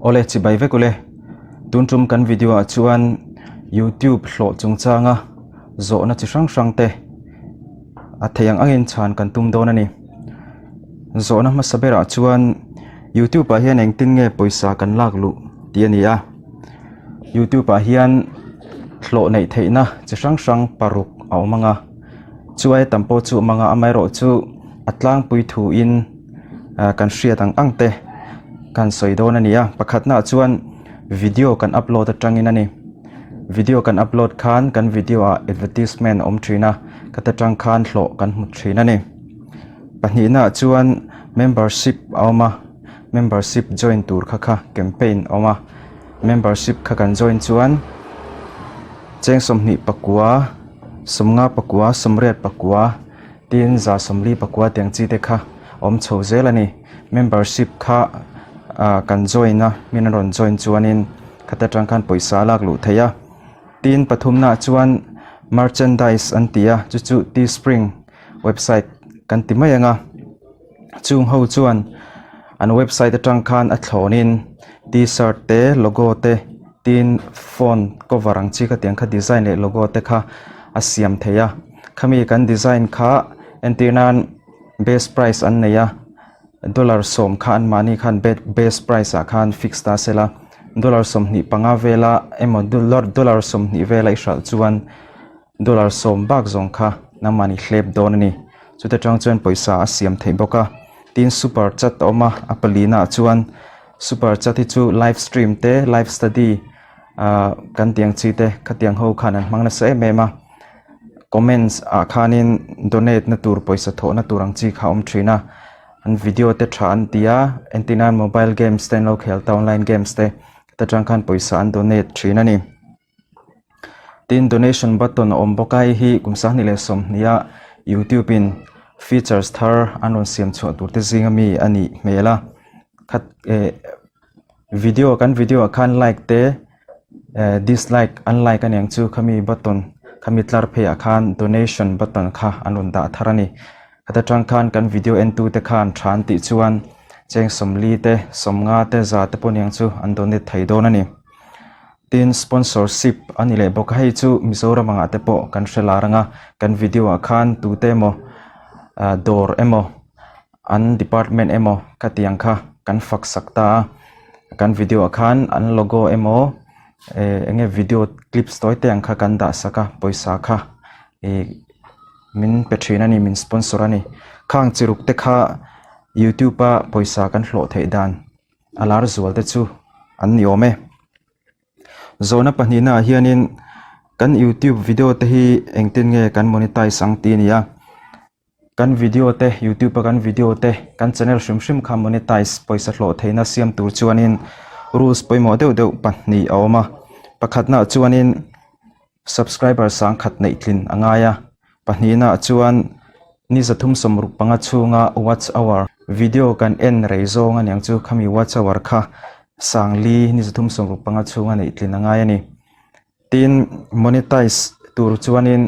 Awle chibai vek ule. Tun tum kan video ah chuan YouTube hlawh chungchanga zawhna chi hrang hrang te a thei ang angin chhan kan tum dawn a ni. Zawhna hmasa berah chuan YouTube ah hian engtin nge pawisa kan lak luh tih a ni a. Youtube ah hian hlawh neih theihna chi hrang hrang paruk a awm ang a, chu aia tam pawh chu a awm ang a, amaherawhchu a tlangpui thuin ah kan hriat ang ang te kan sawi dawn a ni a, pakhatnaah chuan video kan upload atangin a ni, video kan upload khan kan video ah advertisement a awm thin a, khata tang khan hlawh kan hmu thin a ni, pahnihnaah chuan membership a awm a. Membership join tur kha kha campaign a awm a membership kha kan join chuan cheng sawmhnih pakua sawmnga pakua sawmriat pakua tin za sawmli pakua tiang chi te kha a awm chho zel a ni membership kha ah kan join a min an rawn join chuanin khata tang khan pawisa a lak luh theih a tin pathumnaah chuan merchandise an ti a chu chu teespring website kan ti mai ang a. Chung ho chuan an website atang khan a thlawnin tshirt te logo te tin phone cover ang chi khatiang kha design leh logo te kha a siam thei a khami kan design kha entir nan best price an nei a dollar sawm kha an mahni khan best price ah khan fix ta sela dollar sawmhnih panga vela emaw dollar sawmhnih vela i hralh chuan. Dollar sawm bak zawng kha nangmahni hlep dawn a ni. Chuta tang chuan pawisa a siam theih bawk a. Tin super chat a awm a, a palina ah chuan super chat hi chu live stream te live study ah kan tih ang chi te khatiang ho khan an hmang nasa em em a. Comments ah khanin donate na tur pawisa thawhna tur ang chi kha a awm thin a. An video te tha an ti a, entirnan mobile games te an lo khel ta online games te ta tang khan pawisa an donate thin a ni. Tin donation button a awm bawk a hei hi kum sanghnih leh sawmhnih a youtube in features thar an rawn siam chhuah tur te zing ami a nih hmel a khat eh video kan video ah khan like te eh dislike unlike a niang chu khami button khami tlar phei ah khan donation button kha an rawn dah thar a ni khat atang khan kan video en tu te khan tha an tih chuan cheng sawmli te sawmnga te za te pawh aniang chu an donate thei dawn a ni. Tin sponsorship a ni leh bawk a hei chu Mizoram angah te pawh kan hre lar ang a kan video ah khan tute emaw ah dawr emaw an department emaw khatiang kha kan fak sak ta a kan video ah khan an logo emaw eh eng nge video clips tawi te ang kha kan dah sak a pawisa kha ih min pe thin a ni min sponsor a ni khang chi ruk te kha youtube a pawisa kan hlawh theih dan. A lar zual te chu an ni awm e. Zawhna pahnihna ah hianin kan youtube video te hi engtin nge kan monetize ang tih a ni a. Kan video te youtube a kan video te kan channel hrim hrim kha monetize pawisa hlawh theihna siam tur chuanin rules pawimawh deuh deuh pahnih a awm a. Pakhatna ah chuanin Subscriber sangkhat neih tlin a ngai a, pahnihnaah chuan ni zathum sawmruk panga chhunga watch hour video kan en rei zawng aniang chu khami watch hour kha sangli ni zathum sawmruk panga chhunga neih tlin a ngai a ni. Tin, monetize tur chuanin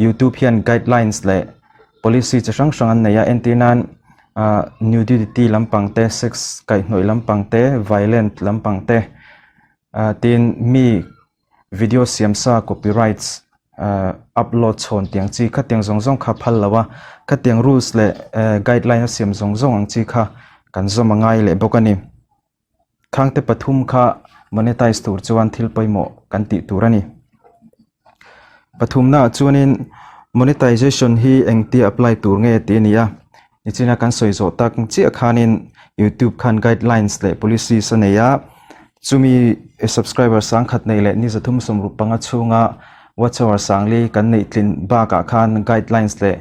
YouTube hian guidelines leh policy chi hrang hrang an nei a, entir nan ah nudity lampang te, sex kaihhnawih lampang te, violent lampang te, ah tin mi Video siam sa copyrights upload chhawn tiang chi kha tiang zawng zawng kha phal lo a, khatiang rules leh guideline a siam zawng zawng ang chi kha kan zawm a ngai leh bawk a ni. Khangte pathum kha monetize tur chuan thil pawimawh kan tih tur a ni. Pathumnaah chuanin monetization hi engtia apply tur nge tih a ni a, nichina kan sawi zawh tak chiah khanin youtube khan guidelines leh policies a nei a, chumi subscriber sangkhat neih leh ni zathum sawmruk panga chhunga watch hour sangli kan neih tlin bakah khan guidelines leh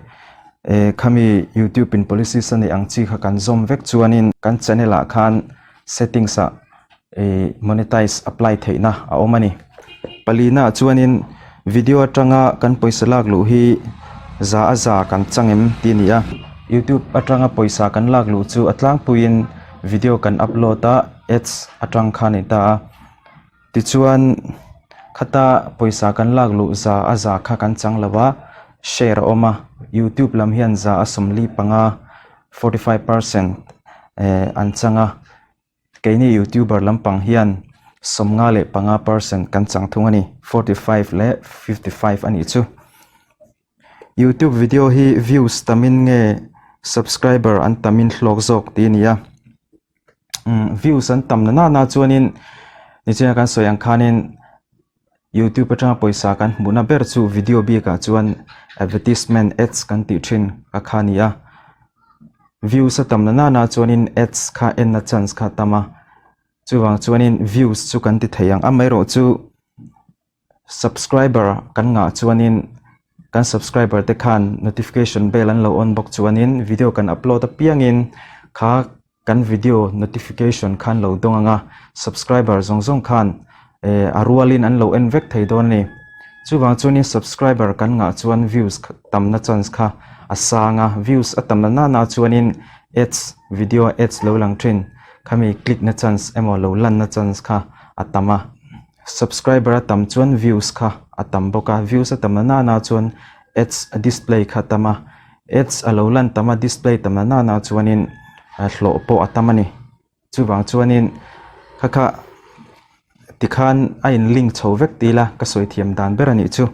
eh khami youtube in policies a neih ang chi kha kan zawm vek chuanin kan channel ah khan settings ah ih monetize apply theihna a awm a ni. Palina ah chuanin video atanga kan pawisa lak luh hi za a za kan chang em tih a ni a. Youtube atanga pawisa kan lak luh chu a tlangpuiin video kan upload a ads atang kha a ni ta a. Tichuan khata pawisa kan lak luh za a za kha kan chang lo a share a awm a youtube lam hian za a 45 percent eh an chang a. Keini YouTuber lampang hian 55 percent kan chang thung a ni, 45 leh 55 a nih chu. Youtube video hi views tamin nge subscriber an tamin hlawk zawk tih a ni a. Views an tam na nana chuanin nichina kan sawi ang khanin Youtube atanga pawisa kan hmuhna ber chu video bikah chuan advertisement ads kan tih thin a kha a ni a. Views a tam na nana chuanin ads kha enna chance kha a tam a, chuvang chuanin views chu kan ti thei ang. Amaherawhchu subscriber kan ngah chuanin kan subscriber te khan notification bell an lo on bawk chuanin video kan upload apiangin kha Kan video notification khan lo dawng ang a, subscriber zawng zawng khan eh a rualin an lo en vek thei dawn a ni. Chuvang chuanin subscriber kan ngah chuan views tamna chance kha a sang a, views a tamna nana chuanin ads video ads lo lang thin khami click na chance emaw lo lanna chance kha a tam a. Subscriber a tam chuan views kha a tam bawk a, views a tamna nana chuan ads display kha a tam a. Ads a lo lan tam a, display tam na nana chuanin hlawh pawh a tam a ni. Chuvang chuanin kha kha tikhan a in link chho vek tih ila ka sawi thiam dan ber a nih chu.